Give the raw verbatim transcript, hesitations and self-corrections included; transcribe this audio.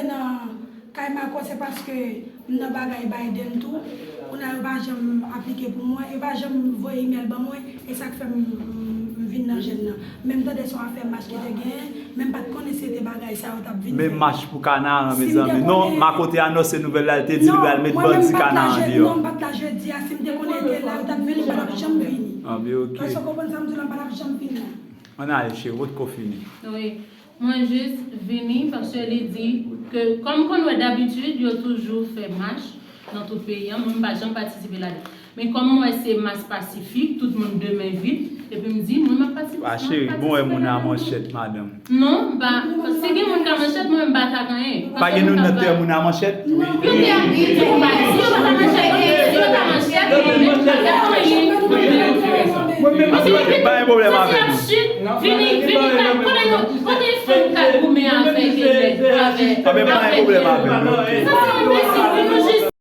Nan kay Marco, se paske m nan bagay Biden tou. Kounye a yo pa janm aplike pou mwen, yo pa janm voye imèl ban mwen, e sa k fè m, m, m vin nan jèn nan. Men m tande se yon afè mach ki te genyen, men m pa t konnen se te bagay sa yo t ap vin fè. Men mach pou Kanaran, mezanmi. Non, Marco te anonse nouvèl la, li te di li pral met bandi Kanaran deyò. Non, m pa t la jedi a, si m te konnen te la, yo t ap vini, m pa t ap janm vini. Paske w konprann sa m di w la, m pa t ap janm vini la. Ann ale, cheri, ou potko fini. Wi. Mwen jis vini paske li di ke, kòm m konn wè dabitid, yo toujou fè mach nan tout peyi a, mwen m pa janm patisipe ladan. Men kòm m wè se mach pasifik, tout moun de men vit, epi m di, mwen m ap patisipe. Wa cheri, bon wè moun a manchèt, madanm. Non, m pa, si gen moun ka manchèt, mwen m pa ka gen anyen. Pa gen nou nan tè moun a manchèt? Yo te ap di, yo pa di, yo pa ka manchèt, yo pa ka manchèt, yo pa ka manchèt. Ba yon pwoblèm avè nou. Vini, vini, kote nou, kote fanm ka goumen avèk, avèk, avèk. Anben, pa yon pwoblèm avè nou. Sa se yon